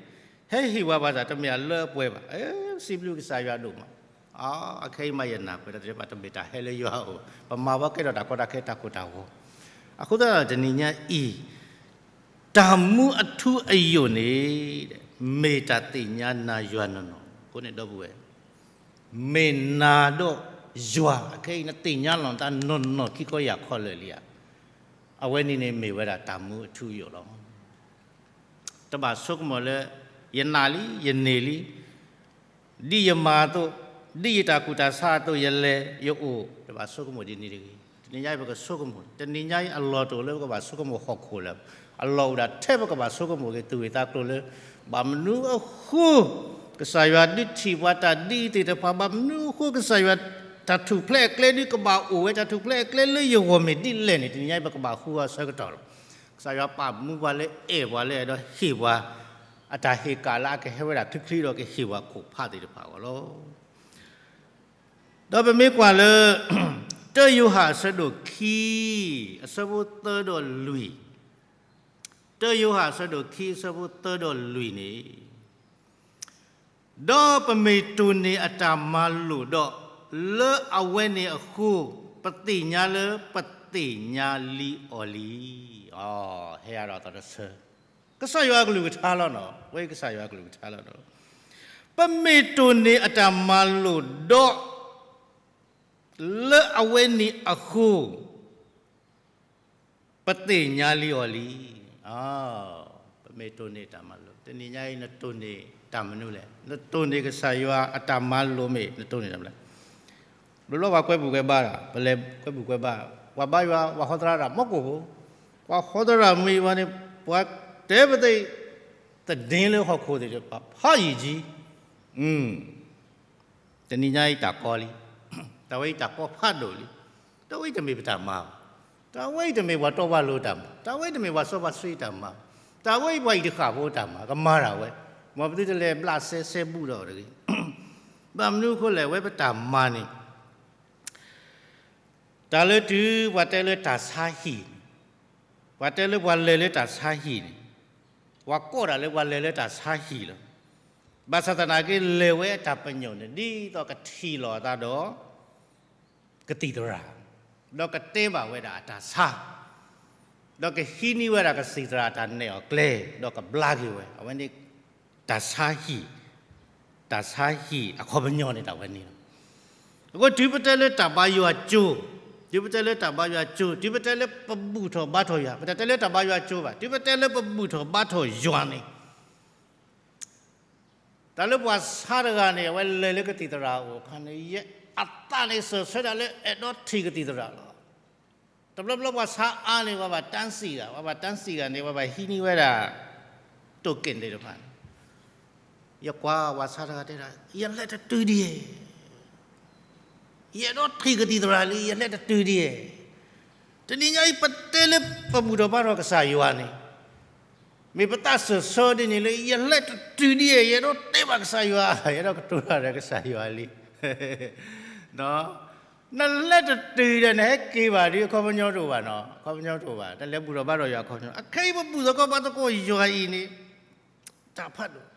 ဟဲဟ့ၣ်ပှၤဘၣ်ဆၣ် တမ့ၢ်အလၢအပှဲၤဘၣ်. စံးဘျုးကစၢ်ယွၤဒိၣ်မး. အခဲအံၤမးယနၢ်ပၢၢ်တၢ်သ့ၣ်တဖၣ် တမ့ၢ်တၢ်ဟဲလၢယွၤအအိၣ်, ပမၤဘၣ်ကဲထီၣ်တၢ်ကီတၢ်ခဲတၢ်ကိၢ်တၢ်ဂီၤ. အဃိသတးဒီးတနံၤညါအံၤ တၢ်မူအထူအယိာ်န့ၣ် မ့ၢ်တၢ်သ့ၣ်ညါနၤယွၤနီၢ်နီၢ်. အဃိန့ၣ်ဒီပုၢ်ဝဲၢ်, မ့ၢ်နၤဒီးယွၤ အခဲအံၤနသ့ၣ်ညါလီၤနသးနီၢ်နီၢ်ခံခီယၢ်ခီလၢာ်လံဧါ. အဝဲန့ၣ်န့ၣ်မ့ၢ်ဝဲဒၣ်တၢ်မူအထူအယိာ်လီၤ. တဘၣ်ဆိကမိၣ်လၢ ယနာ်လံ ယန့ၢ်လံ ဒ်ယမၤအသိး, ဒ်ယတၢ်ကူၣ်တၢ်ဆးအသိး ယလဲၤယအိၣ်, တဘၣ်ဆိကမိၣ်ဒ်န့ၣ်တဂ့ၤ. တနံၤညါအံၤပကဆိကမိၣ်, တနံၤညါအံၤအလီၢ်တအိၣ်လၢပကဘၣ်ဆိကမိၣ်ဟီၣ်ခိၣ်လၢၤ, အလီၢ်အိၣ်ဒၣ်ထဲပကဘၣ်ဆိကမိၣ်က့ၤသူၣ်ဂ့ၢ်သးကျိၤလၢ ဘၣ်မနုၤအဃိ ကစၢ်ယွၤဒုးထံၣ်ပှၤတၢ်ဒ်အံၤသ့ၣ်တဖၣ်, ဘၣ်မနုၤအဃိ ကစၢ်ယွၤတၢ်ထူၣ်ဖျဲးအကျဲဒုးကဘၣ်အိၣ်ဝဲ, တၢ်ထူၣ်ဖျဲးအကျဲလၢယဂီၢ်မ့ၢ်ဒ်လဲၣ်န့ၣ် တနံၤညါအံၤပကဘၣ်ဃုအီၤအဆၢကတီၢ်လီၤ. ကစၢ်ယွၤပာ်မူပှၤလၢအဲၣ်ပှၤလၢအဲၣ်ဒိးဟ့ၣ်ပှၤ အတၢ်ဟ့ၣ်ကၣ်လၢအကဟဲဝဲဒၣ်ချ့ချ့ဒီးကဟ့ၣ်ပှၤခိၣ်ဖးသ့ၣ်တဖၣ်အဂီၢ်လီၤ. ဒီးပမ့ၢ်ကွၢ်လၢ တၢယိၤဟၣ်အဆၢဒိၣ်ခံ အဆၢဖိသၢဒီးလွံၢ်, တၢယိၤဟၣ်အဆၢဒိၣ်ခံအဆၢဖိသၢဒီးလွံၢ်န့ၣ်, ဒီးပမ့ၢ်တိၢ်န့ၢ်အတၢ်မၤလိာ်ဒီး, လၢအဝဲန့ၣ်အဃိ, ပသ့ၣ်ညါလၢပသ့ၣ်ညါလံအီၤလံ. ဟဲအါဒီးသီတဆၢ, ကစၢ်ယွၤအကလုၢ်ကထါလီၤနီၤ, ဝဲကစၢ်ယွၤအကလုၢ်ကထါလီၤနီၤ. ပမ့ၢ်တိၢ်န့ၢ်အတၢ်မၤလိာ်ဒီး လၢအဝဲန့ၣ်အဃိ, ပသ့ၣ်ညါလံအီၤလံ. ပမ့ၢ်တိၢ်န့ၢ်တၢ်မၤလိာ်, တနံၤညါအံၤနတိၢ်န့ၢ်တၢ်မနုၤလဲၣ်. နတိၢ်န့ၢ်ကစၢ်ယွၤအတၢ်မၤလိာ်မ့ၢ်နတိၢ်န့ၢ်တၢ်မနုၤလဲၣ်. ဘျီဘျီပှၤကွဲဘူးကွဲဘါ, ပလဲၤကွဲဘူးကွဲဘါ, ပှၤဘါယွၤ, ပှၤဟီသရၣ်မီကိၣ်ဖိ, ပှၤဟီသရၣ်မံၤဝဲန့ၣ်, ပှၤတဲပသ့ၣ်, သန့လၢဟီၣ်ခိၣ်သ့ၣ်တဖၣ်ဖးယံာ်ကံ. တနံၤညါအံၤတၢ်ကီလံ, တၢ်ဝဲအံၤတၢ်ကီဖးဒိၣ်လံ, တၢ်ဝဲအံၤတမ့ၢ်ပတၢ်မၤဘၣ်, တၢ်ဝဲအံၤတမ့ၢ်ပှၤတီပှၤလိၤတၢ်မၤ, တၢ်ဝဲအံၤတမ့ၢ်ပှၤစီပှၤဆှံတၢ်မၤ, တၢ်ဝဲအံၤပှၤအံၤတဃၣ်ဖိတၢ်မၤ, ကမၤတၢ်ဝဲ, မ်ပသုတလဲၤဘျးစဲစဲဘူးဒီးတဂ့ၤ. ဘၣ်မနုၤအဃိလဲၣ်, ဝဲပတၢ်မၤန့ၣ် တၢ်လၢတုၤပှၤတဲလၢတၢ်ဆါဟံၣ်န့ၣ်, ပှၤတဲလၢပှၤလဲၤလၢတၢ်ဆါဟံၣ်န့ၣ်, ပှၤကိးတၢ်လၢပှၤလဲၤလၢတၢ်ဆါဟံၣ်လီၤ. ဘၣ်ဆၣ်သနာ်က့ လဲၤဝဲအတၢ်ပညိၣ်န့ၣ် ဒ်သိးကထံၣ်လိာ်အသးဒီး ကသံၣ်သရၣ်, ဒီးကတဲဘၣ်ဝဲဒၣ်အတၢ်ဆါ, ဒီးကဟံးန့ၢ်ဝဲဒၣ်ကသံၣ်သရၣ်အတၢ်နဲၣ်အီၤကျဲ, ဒီးကဘျါက့ၤဝဲ, အဝဲန့ၣ် တၢ်ဆါဟံၣ်, တၢ်ဆါဟံၣ်အခီပညီန့ၣ် တၢ်ဝဲန့ၣ်လီၤ. အဃိတုၤပတဲလၢတၢ်ဘါယွၤကၠိ, တုၤပတဲလၢတၢ်ဘါယွၤကၠိ, တုၤပတဲလၢပဘူၣ်ထီၣ်ဘါထီၣ်ယွၤ, ပတတဲလၢတၢ်ဘါယွၤကၠိဘၣ်, တုၤပတဲလၢပဘူၣ်ထီၣ်ဘါထီၣ်ယွၤန့ၣ် တၢ်လၢပှၤဆါတဂၤန့ၣ် အဝဲလဲၤလၢကသံၣ်သရၣ်အအိၣ်အခါန့ၣ် ယအသးန့ၣ်စၢၤဆၢဒၣ်လၢအဲၣ်ဒိးထံၣ်ကသံၣ်သရၣ်လီၤ. တဘျီဘျီပှၤဆါအါန့ၣ် ပှၤဘၣ်တၢ်စံၣ်ဂၤ, ပှၤဘၣ်တၢ်စံၣ်ဂၤန့ၣ် ပှၤဘၣ်ဟံးန့ၢ်ဝဲဒၣ် တိၢ်က့ၣ်သ့ၣ်တဖၣ်န့ၣ်, ယကွၢ်ပှၤဆါတဂၤတဲဒၣ် ယလဲၤတတုၤဒံး, ယအဲၣ်ဒိးထံၣ်ကသံၣ်သရၣ်လံ ယလဲၤတတုၤဒံး. တနံၤညါအံၤပတဲလၢပဘူၣ်ထီၣ်ဘါထီၣ်ကစၢ်ယွၤန့ၣ် မ့ၢ်ပသးစၢၢ်ဆၢဒ်န့ၣ်လၢ ယလဲၤတတုၤဒ်အံၤ ယအဲၣ်ဒိးတဲဘၣ်ကစၢ်ယွၤ, ယအဲၣ်ဒိးကတိၤတၢ်ဒီးကစၢ်ယွၤလံ. နလဲၤတတုၤဒီး နဟဲက့ၤဘၣ်ဒီး အခီပညီတအိၣ်ဘၣ်နီၤ, အခီပညီတအိၣ်ဘၣ်, တၢ်လဲၤဘူၣ်ထီၣ်ဘါထီၣ်ယွၤအခီပညီ. အခဲအံၤပဘူၣ်သကိးဘါသကိးယွၤအံၤန့ၣ် တၢ်ဖးဒိၣ်,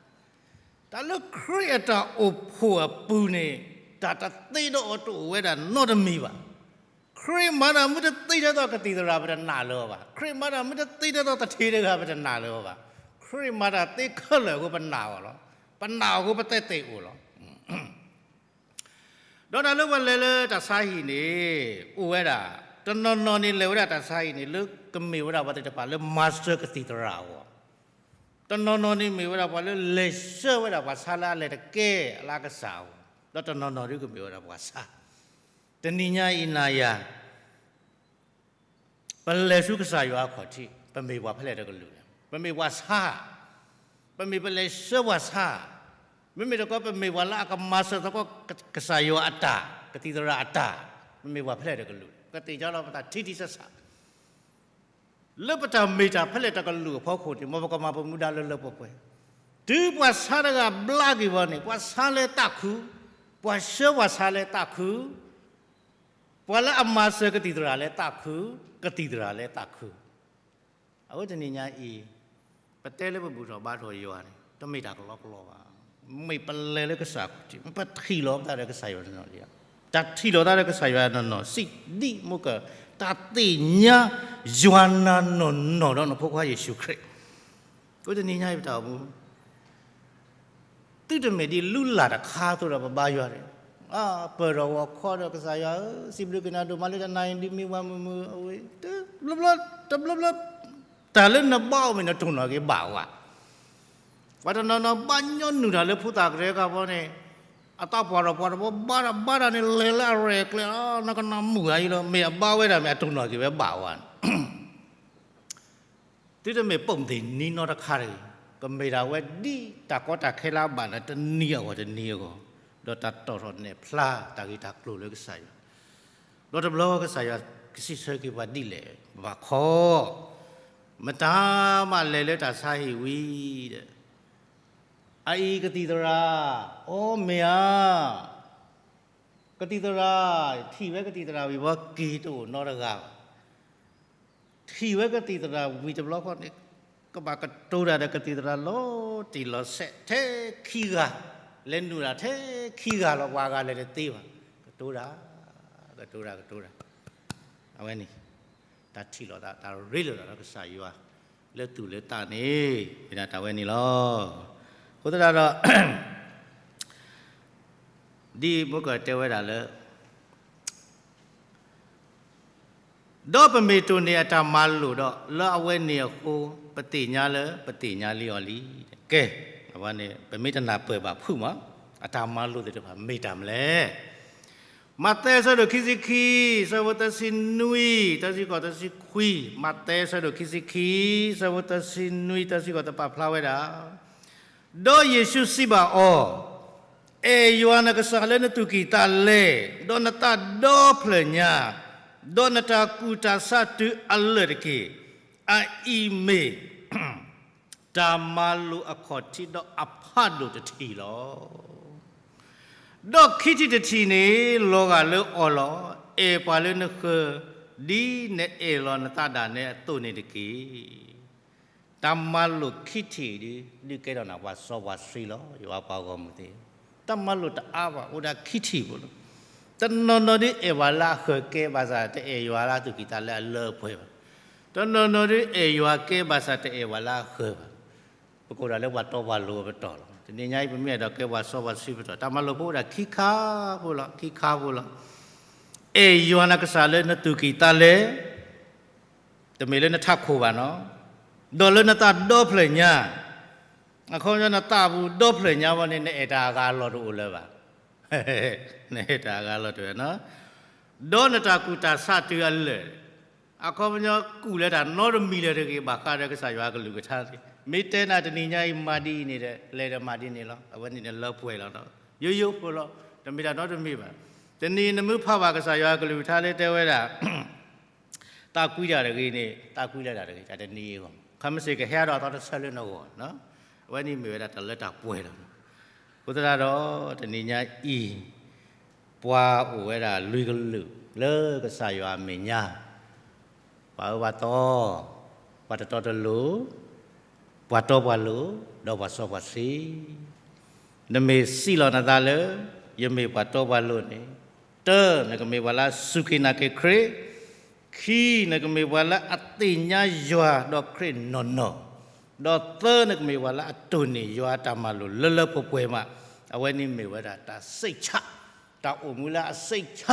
တၢ်လၢခရံာ်အတၢ်အိၣ်ဖှိၣ်အပူၤန့ၣ် တၢ်တသ့ဒီးအီၤတအိၣ်ဝဲဒၣ်နီတမံၤဘၣ်. ခရံာ်မၤတၢ်မ့ၢ်တသ့ထဲသိးကသံၣ်သရၣ် ပတနာ်လၢၤအီၤဘၣ်. ခရံာ်မၤတၢ်မ့ၢ်တသ့ထဲသိးသထ့တဂၤ ပတနာ်လၢၤအီၤဘၣ်. ခရံာ်မၤတၢ်သ့ခဲလၢာ်အဃိ ပနာ်အီၤလီၤ. ပနာ်အီၤအဃိ ပသဲသ့ၣ်အိၣ်လီၤ. ဒီးတၢ်လၢပှၤလဲၤလၢတၢ်ဆါဟံၣ်န့ၣ် အိၣ်ဝဲဒၣ်, တနီၤနီၤန့ၣ်လဲၤဝဲဒၣ်တၢ်ဆါဟံၣ်န့ၣ် လၢကမ့ၢ်ဝဲဒၣ်ပှၤသ့ၣ်တဖၣ်လၢမၤစၢၤကသံၣ်သရၣ်အဂီၢ်, တနီၤနီၤန့ၣ်မ့ၢ်ဝဲဒၣ်ပှၤလၢလဲၤဆှၢဝဲဒၣ်ပှၤဆါလၢအလဲၤတကဲ လၢအကစၢ်အဂီၢ်, ဒီးတနီၤနီၤဒုးကမ့ၢ်ဝဲဒၣ်ပှၤဆါ. တနံၤညါအံၤနၤယၤ ပလဲၤဆူကစၢ်ယွၤအခီၣ်ထံး ပမ့ၢ်ပှၤဖဲလဲၣ်တကလုာ်လဲၣ်. ပမ့ၢ်ပှၤဆါ, ပမ့ၢ်ပလဲၤဆှၢပှၤဆါ, မ့မ့ၢ်တခီ ပမ့ၢ်ပှၤလၢအကမၤစၢၤသကိးကစၢ်ယွၤအတၢ်, ကသံၣ်သရၣ်အတၢ်, ပမ့ၢ်ပှၤဖဲလဲၣ်တကလုာ်လဲၣ်. ပသ့ၣ်ညါလီၤပသးထံထံဆးဆး လၢပတၢ်မ့ၢ်တၢ်ဖဲလဲၣ်တကလုာ်အဖီခိၣ်န့ၣ် မ်ပကမၤပမူဒါလၢလၢပှဲၤပှဲၤ. တုၤပှၤဆါတဂၤဘျါက့ၤဘၣ်န့ၣ် ပှၤဆါလၢသးခု, ပှၤဆှၢပှၤဆါလၢသးခု, ပှၤလၢအမၤစၢၤကသံၣ်သရၣ်လၢသးခု, ကသံၣ်သရၣ်လၢသးခု. အဃိတနံၤညါအံၤ ပတဲလၢပဘူၣ်ထီၣ်ဘါထီၣ်ယွၤန့ၣ် တမ့ၢ်တၢ်ကလီကလီဘၣ်. မ့ၢ်ပလဲၤလၢကစၢ်ခီၣ်ထံး ပထံၣ်လိာ်ပသးဒီးကစၢ်ယွၤနီၢ်နီၢ်လံ. တၢ်ထံၣ်လိာ်သးဒီးကစၢ်ယွၤနီၢ်နီၢ် စံးဒ်မ့ၢ်က တၢ်သ့ၣ်ညါယွၤနၤနီၢ်နီၢ်ဒီးနဖိခွါယ့ၣ်ၡူးခရံာ်. အဃိတနံၤညါအံၤပတၢ်အိၣ်မူ သုတမ့ၢ်ဒ်လုၢ်လၢ်တခါအသိးဒီးပဘါယွၤန့ၣ်, ပၢၢ်ထီၣ်ဂီၤခီဒီးကစၢ်ယွၤဧၢ, စံးဘျုးက့ၤနၤဒိၣ်မးလၢတနၤအံၤဒ်မ့ၢ်ဝဲမုာ်မုာ်အဝဲ, တဘျီဘျီ, တဘျီဘျီ, တၢ်လၢနဘါအီၤမ့ၢ်နတိၢ်နီၣ်က့ၤဘၣ်ဝဲ. ပှၤတနီၤနီၤဘါညီနုၢ်တၢ်လၢဖိသၣ်ကရၢခါဘီန့ၣ်, အသးပှၢ်ထီၣ်ပှၢ်တဘီဘါတၢ်ဘါတၢ်န့ၣ် လဲၤလၢအရဲၣ်ကျဲၤလီၤ, နကနၣ်မုာ်ဂၤအံၤလီၤ, မ့ၢ်အဘါဝဲဒၣ်မ့ၢ်အတိၢ်နီၣ်က့ၤဝဲဘၣ်ဝဲ. သုတမ့ၢ်ပိာ်မသ့ၣ်နံၤနီတခါတဂ့ၤ, ကမ့ၢ်ဒၣ်ဝဲဒ်တၢ်ကီတၢ်ခဲလၢအဘၣ်နၤတနံၤအဂီၢ်တနံၤအဂီၢ်, ဒီးတၢ်တီၣ်ထီၣ်နဲၣ်ဖျါတၢ်ဂ့ၢ်တၢ်ကျိၤလၢကစၢ်ယွၤ, ဒီးတဘျီကစၢ်ယွၤကစံးဆၢက့ၤပှၤဒ်လဲၣ်, ပဘၣ်ခီ, မတၤမးလဲၤလၢတၢ်ဆါဟံၣ်ဝံၤဒီး, အအံၤကသံၣ်သရၣ်, အိ မ့ၢ်ဧါ ကသံၣ်သရၣ်, ထံၣ်ဝဲကသံၣ်သရၣ်ဝံၤဘီက့ၤတအိၣ်နီတဂၤဘၣ်. ထံၣ်ဝဲကသံၣ်သရၣ်ဝံၤတဘျီဃီန့ၣ်, ကဘၣ်ကတိၤတၢ်ဒီးကသံၣ်သရၣ်လီၤတံၢ်လီၤဆဲးထဲခံဂၤ, လဲၤနုာ်တၢ်ထဲခံဂၤလီၤ, ပှၤဂၤလဲၤတသ့ဘၣ်. ကတိၤတၢ်, ကတိၤတၢ်, ကတိၤတၢ်. အဝဲန့ၣ် တၢ်ထံၣ်လိာ်သး, တၢ်ရ့လိာ်သးဒီးကစၢ်ယွၤ လၢသူၣ်လၢသးန့ၣ် မ့ၢ်ဒၣ်တၢ်ဝဲန့ၣ်လီၤ. အဃိသတးဒီး ဒ်မိၢ်ကၢၢ်တဲဝဲဒၣ်လၢ ဒီးပမ့ၢ်တိၢ်န့ၢ်အတၢ်မၤလိာ်ဒီး လၢအဝဲန့ၣ်အဃိ ပသ့ၣ်ညါလၢပသ့ၣ်ညါလံအီၤလံ. ကဲ, အဝဲန့ၣ် ပမ့ၢ်တနၢ်ပၢၢ်ဘၣ်ဖုးမး, အတၢ်မၤလိာ်သ့ၣ်တဖၣ် မ့ၢ်တၢ်မနုၤလဲၣ်. မးသဲအဆၢဒိၣ်ခံဆံခံ, ဆၢဖိသၢဆံနွံ, သၢဆံဃိး, သၢဆံခွံ, မးသဲအဆၢဒိၣ်ခံဆံခံ, ဆၢဖိသၢဆံနွံ, သၢဆံဃိး တပာ်ဖျါဝဲဒၣ် ဒီးယ့ၣ်ၡူးစံးဘၣ်အီၤ, အဲၣ်ယွၤနကစၢ်လၢနသူၣ်ကံၢ်သးလဲ, ဒီးနသးဒီဖျၢၣ်ညါ, ဒီးနတၢ်ကူၣ်တၢ်ဆးတုၤအလၢာ်တက့ၢ်. အအံၤမ့ၢ် တၢ်မၤလိာ်အခီၣ်ထံးဒီးအဖးဒိၣ်တထံၣ်လီၤ. ဒီးခံထံၣ်တထံၣ်န့ၣ် လီၤဂာ်လၢအီၤလီၤ. အဲၣ်ပှၤလၢနဃၢၤ ဒ်နအဲၣ်လီၤနသးဒၣ်နဲအသိးန့ၣ်တက့ၢ်. တၢ်မၤလိာ်ခံထံၣ်ဒုး ဒုးကဲထီၣ်နၤပှၤစီပှၤဆှံလီၤ. ယွၤပှၤဂီၢ်မုၢ်သ့ၣ်, တၢ်မၤလိာ်တအါဘၣ် အိၣ်ဒၣ်ခံထံၣ်ဖိလီၤ. တနီၤနီၤဒုးအဲၣ်ပှၤလၢအဃၢၤကဲဘၣ်ဆၣ် တအဲၣ်ယွၤလၢအသူၣ်ကံၢ်သးလဲအလၢအပှဲၤဘၣ်. တနီၤနီၤဒုးအဲၣ်ယွၤကဲဘၣ်ဆၣ် တအဲၣ်ပှၤလၢအဃၢၤဘၣ်. ပကအိၣ်ဒၣ်လၢပှၤတီပှၤလိၤအပတီၢ်လီၤ. တနံၤညါအံၤ ပမ့ၢ်အဲၣ်ဒိးကဲပှၤစီပှၤဆှံပတီၢ်, တၢ်မၤလိာ်ဖိအိၣ်ဒၣ်ခံခါဖိလီၤ, ခံခါဖိလီၤ. အဲၣ်ယွၤနကစၢ်လၢနသူၣ်ကံၢ်သးလဲ, တမ့ၢ်လၢနထးခိၣ်ဘၣ်နီၤ, ဒီးလၢနသးဒီဖျၢၣ်ညါ, အခီပညီနသးပူၤဒီဖျၢၣ်ညါဘၣ်န့ၣ် နအဲၣ်တၢ်အဂၤအလီၢ်တအိၣ်လၢၤဘၣ်. နအဲၣ်တၢ်အဂၤအလီၢ်တအိၣ်လၢၤနီၤ. ဒီးနတၢ်ကူၣ်တၢ်ဆးတုၤအလၢာ်, အခီပညီကူၣ်လၢၤတၢ်နီတမံၤလၢၤတဂ့ၤ ဘၣ်ဃးဒီးကစၢ်ယွၤအကလုၢ်ကထါန့ၣ်, မ့ၢ်တဲနၤတနံၤညါအံၤမၤဒ်အံၤန့ၣ်ဒီး လဲၤဒီးမၤဒ်န့ၣ်လီၤ. အဝဲန့ၣ်န့ၣ်လၢပှဲၤလီၤနီၤ. ယိယိဖိလီၤ, တမ့ၢ်တၢ်နီတမံၤဘၣ်. တနံၤနမ့ၢ်ဖးဘၣ်ကစၢ်ယွၤအကလုၢ်ကထါလၢတဲဝဲဒၣ် သးကွံတၢ်တဂ့ၤန့ၣ် သးကွံလၢၤတၢ်တဂ့ၤ တၢ်တနံၤအံၤအဂီၢ် ခမ့ၢ်စ့ၢ်ကဟဲဒီးအသီတဆၢလၢနဂီၢ်, အဝဲန့ၣ်မ့ၢ်ဝဲဒၣ်တၢ်လၢတၢ်ပှဲၤလီၤ. အဃိသတးဒီး တနံၤညါအံၤ ပှၤအိၣ်ဝဲဒၣ်လွံၢ်ကလုာ်လၢကစၢ်ယွၤအမဲာ်ညါ, ပှၤအၢပှၤသီ, ပှၤတတီတလိၤ, ပှၤတီပှၤလိၤ, ဒီးပှၤစီပှၤဆှံ. နမ့ၢ်စံးလီၤနသးလၢ ယမ့ၢ်ပှၤတီပှၤလိၤန့ၣ်, တၢ, နကမ့ၢ်ပှၤလၢအစူၢ်က့ၤနာ်က့ၤခရံာ်, ခံ, နကမ့ၢ်ပှၤလၢအသ့ၣ်ညါယွၤဒီးခရံာ်နီၢ်နီၢ်, ဒီးသၢ, နကမ့ၢ်ပှၤလၢအတိၢ်န့ၢ်ယွၤအတၢ်မၤလိာ်လၢလၢပှဲၤပှဲၤမး, အဝဲန့ၣ်မ့ၢ်ဝဲဒၣ်တၢ်စိတ်ချ, တၢ်အိၣ်မူလၢအစိတ်ချ,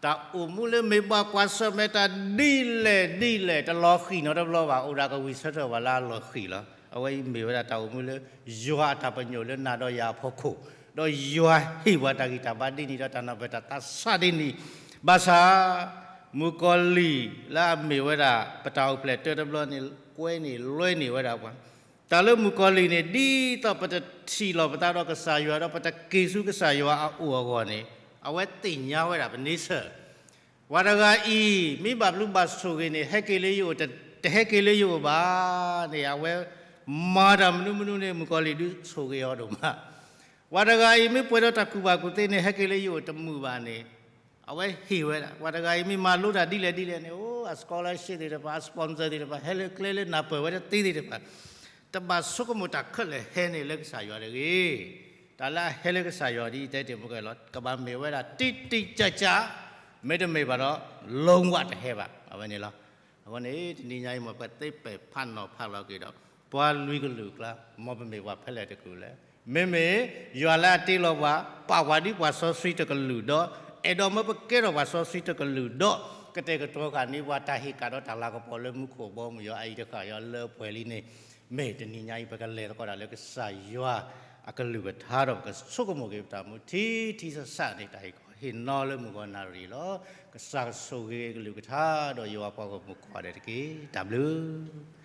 တၢ်အိၣ်မူလၢမ့ၢ်ဘၣ်ကွၢ်ဆၢၣ်မဲာ်တၢ်ဒ်လဲၣ်ဒ်လဲၣ် တလီၤဃံၤနီတဘျီဘၣ်, အိၣ်ဒၣ်ကဝံၤဆၢထၢၣ်ပှၤလၢအလီၤဃံၤလီၤ. အဝဲအံၤမ့ၢ်ဝဲဒၣ်တၢ်အိၣ်မူလၢ ယွၤအတၢ်ပညိၣ်လၢနၤဒီးယၤအဖီခိၣ်, ဒီးယွၤဟ့ၣ်ပှၤတၢ်ဂံၢ်တၢ်ဘါဒ်န့ၣ်ဒီးတၢ်နီၢ်ပၢၢ်တၢ်သးစၢ်ဒ်န့ၣ်, ဘၣ်ဆၣ် မုၣ်ကီၤလံၢ်လၢအမ့ၢ်ဝဲဒၣ် ပတၢ်အိၣ်ဖျဲၣ်တၢတဘျီန့ၣ် ကွဲန့ၢ်လွဲန့ၢ်ဝဲဒၣ်ပှၤ, တၢ်လၢမုၣ်ကီၤလံၢ်န့ၣ် ဒ်သိးပတထံၣ်လီၤပသးဒီးကစၢ်ယွၤဒီးပတက့ၤဆူကစၢ်ယွၤအအိၣ်အဂီၢ်န့ၣ်, အဝဲသ့ၣ်ညါဝဲဒၣ်ပန့ဆၢၣ် ပှၤတဂၤအံၤ မ့ၢ်ဘၣ်ဘျုးဘၣ်ဆိၣ်ဂ့ၤန့ၣ် ဟဲက့ၤလၢယအိၣ်, တဟဲက့ၤလၢယအိၣ်ဘၣ်န့ၣ် အဝဲမၤတၢ်မနုၤမနုၤန့ၣ် မုၣ်ကီၤလံၢ်ဒုးဆိၣ်ဂ့ၤအီၤဒိၣ်မး. ပှၤတဂၤအံၤ မ့ၢ်ပှဲၤဒီးတၢ်ကူၣ်ဘၣ်ကူၣ်သ့န့ၣ် ဟဲက့ၤလၢယအိၣ်တမုာ်ဘၣ်န့ၣ် အဝဲဟ့ၣ်ဝဲဒၣ်. ပှၤတဂၤအံၤ မ့ၢ်မၤလိတၢ်ဒ်လဲၣ်ဒ်လဲၣ်န့ၣ် အိၣ် အ scholarship သ့ၣ်တဖၣ် အ sponsor သ့ၣ်တဖၣ် ဟဲလၢကျဲလၢနၢ်ပၢၢ်ဝဲတသ့သ့ၣ်တဖၣ် တဘၣ်ဆိကမိၣ်တၢ်ခဲလၢာ်ဟဲန့ၣ်လၢကစၢ်ယွၤတဂ့ၤ. တၢ်လၢအဟဲလၢကစၢ်ယွၤဒ်အံၤ တဲတ့ၢ်မုၢ်ကီၤလံၢ်လီၤ ကဘၣ်မ့ၢ်ဝဲဒၣ် တိတိကျကျ, မ့တမ့ၢ်ဘၣ်ဒီး လုံးဝတဟဲဘၣ် အဝဲန့ၣ်လီၤ. အဃိန့ၣ် တနံၤညါအံၤ မ်ပသ့ပဲာ်ဖးနီၤဖးလီၤက့ၤဒီး ပှၤလွံၢ်ကလုာ်အကျါ မ်ပမ့ၢ်ပှၤဖဲလဲၣ်တကလုာ်လဲၣ်. မ့မ့ၢ် ယွၤလၢအတ့လီၤပှၤ ပာ်ပှၤဒ်ပှၤစီဆှံတကလုာ်ဒီး အဲၣ်ဒိးမၢပကဲထီၣ်ပှၤစီဆှံတကလုာ်ဒီး ကတဲာ်ကတီၤဃာ်န့ၢ်ပှၤတၢ်ဟ့ၣ်ကၣ်ဒီးတၢ်လၤကပီၤလၢမူခိၣ်ဘီမုၢ် ယွၤအအံၤတဃၣ်ယွၤလၢပှဲၤလံန့ၣ်, မ့ၢ်တနံၤညါအံၤ ပကလဲၤသကိးတၢ်လၢကစၢ်ယွၤအကလုၢ်ကထါဒီး ပကဆိကမိၣ်က့ၤပတၢ်မူထံထံဆးဆးန့ၣ် တၢ်ဟ့ၣ်ခီဟ့ၣ်နီၤလၢမုၢ်ဂီၤနၣ်ရံၣ်လီၤ. ကစၢ်ကဆိၣ်ဂ့ၤကလုၢ်ကထါဒီးယွၤပှၤဂီၢ်မုၢ်ကိးဂၤဒဲးတက့ၢ်. တၢ်ဘျုး